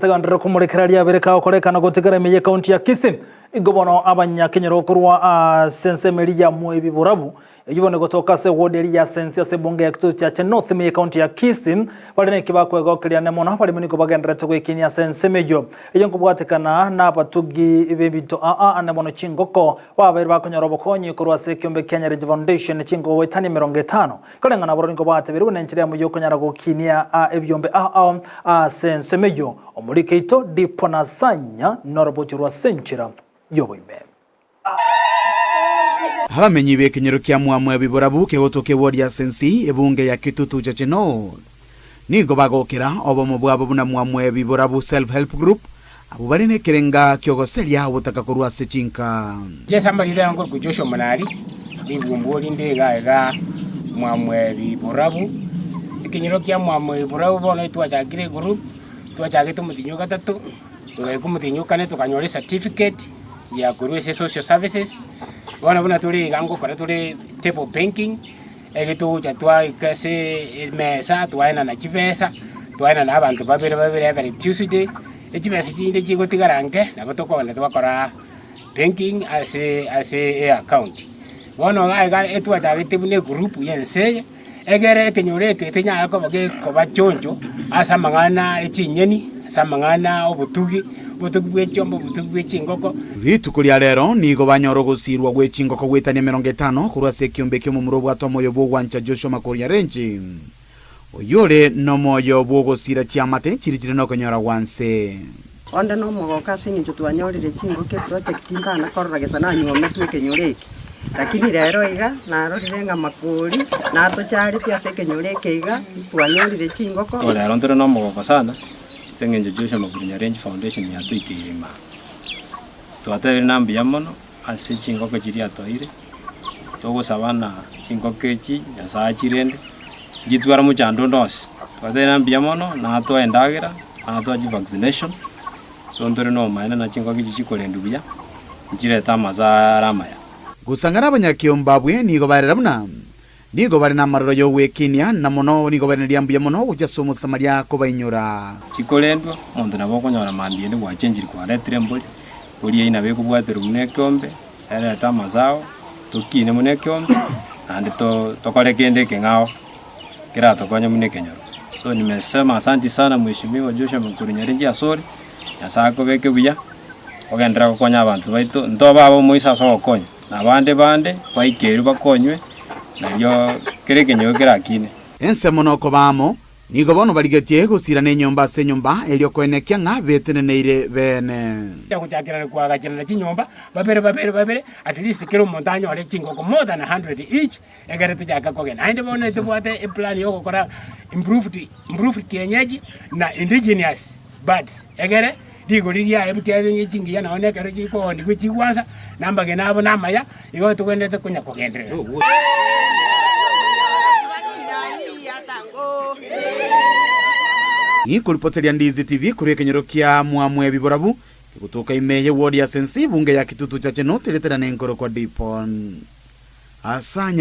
Tagenderere komorekera riabere kagokorekana gotigara ime y'ekaunti ya Kisii. Igo bono abanyakenyoro korwa ase ensemo eria ya Mwebi Borabu, eyio bono egotoka ase eward eria ya Sensi ase ebunge ya Kitutu Chache North ime y'ekaunti ya Kisii, bare neki bakwegokeria ane mono abaremi nigo bagendererete gwekinia ase ensemo eyio. Eyio nkobwatekana nabatugi b'ebinto aa ane mono chingoko, babeire bakonyora obokonyi korwa ase ekeombe kia Nyareji Foundation chingoko goetania 50. Koreng'ana bororo nigo batebirie buna enchera eyemo y'okonyara gokinia ebiombe ao ao ase ensemo eyio, omoriki oito Dipo Nasanya norobochie rwa ase enchera y'oboime. Abamenyi b'ekenyoro kia Mwamwa Biborabu kegotoka ewodi ya Sensi, ebunge ya Kitutu Chache North, nigo bagokera obomo bwabo buna Mwamwa Biborabu Self Help Group, abwo bare nekerenga ki'ogoseria obotaka korwa ase chinka. Ase amarieta aye nkorokwa Joshua Monari, ribumbu rinde iga iga Mwamwebi Borabu. Ekenyoro kia Mwamwebi Borabu bono etwachakire egroup, twachagete omotienyi o gatato, togaika omotienyi o kane tokanyora ecertificate ya korwa ase social services. Bono buna tore iga ngokora tore table banking. Ege togocha twaika ase emesa, twaenana chibesa, twaenana abanto babere babere every Tuesday, echibesa chinde chigotigara nke, nabo tokogenda twakora banking ase ase eaccount. Bono iga iga etwachagete buna egroup ya ense eye, egere ekenyoro eke tenyare koba gekoba choncho ase amang'ana e chinyeni, ase amang'ana obotugi, obotugi bwa echiombe, obotugi bwa echingoko. Rituko ria rero nigo banyora ogosiirwa gwe chingoko goetania 50 korwa ase ekiombe ki'omomura obwate omoyo bw'ogwancha Joshua Makori Nyarenchi, oyio ore nomoyo bw'ogosiira chiamate chirichire nokonyora gwa nse. Onde nomogoko ase eng'encho twanyorire chingoko eproject ntana korora gesa nanywometwe ekenyoro eke, lakini rero iga narorire ng'a makori natochareti ase ekenyoro eke iga, twanyorire chingoko. Rero ntore nomogoko sana ase eng'encho Joshua Makori Nyarenchi Foundation yatoikeire imaa. Twatebire na mbuya mono ase chingoko chiria atoeire, togosaba na chingoko echi Nyasaye achirende, nchitware mochando onde onsi. Twatebire na mbuya mono, natoe endagera, natoe chivaccination, so ntore na obomaene na chingoko echi chikorendwa buya, nchirete amazao are amaya. Gosang'ana abanyakeombe abwe nigo barera buna Nigo bare namaroro y'ogwekinia, na mono nigo bairaneria mbuya mono gochia ase Omosamaria kobainyora. Chikorendwa, omonto nabo okonyora mambia ende gwachenchire kwaretire embori, embori eyio nabo ekobwaterwa buna ekeombe, erete amazao, tokine buna ekeombe, naende to tokore kende ekeng'ao keratokonye buna ekenyoro. So nimesema asanti sana mheshimiwa Joshua Mukuru Nyaringi ase ore, Nyasaye akobeke buya, ogenderere gokonya abanto baito, ntobe abamoiso ase ogokonya, na abande bande baikerwe bakonywe, nario kera ekenyoro kerakine. Ensemo nokoba amo, nigo bono barigetie gosiirana enyomba ase enyomba, erio koenekia ng'a beteneneire beene. Gochakera koagacherana chinyomba babere babere babere at least kera omonto anyore chingoko more than 100 each ekere tochake kogenda. Naende bono tobwate eplan ya ogokora improved improved kienyeji na indigenous birds egere rigori riaye ekiagera chingiya nonye na ekero chikoonigwa chigwansa na amagena abo na amaya, igo togendererete konya kogenderera. Nikoripoteria Ndizi TV korwa ekenyoro kia Mwamwebi Borabu, kegotoka ime ye ward ya Sensi, bunge ya Kitutu Chache North, eretera nenkoro kwa Dipon. Asanya.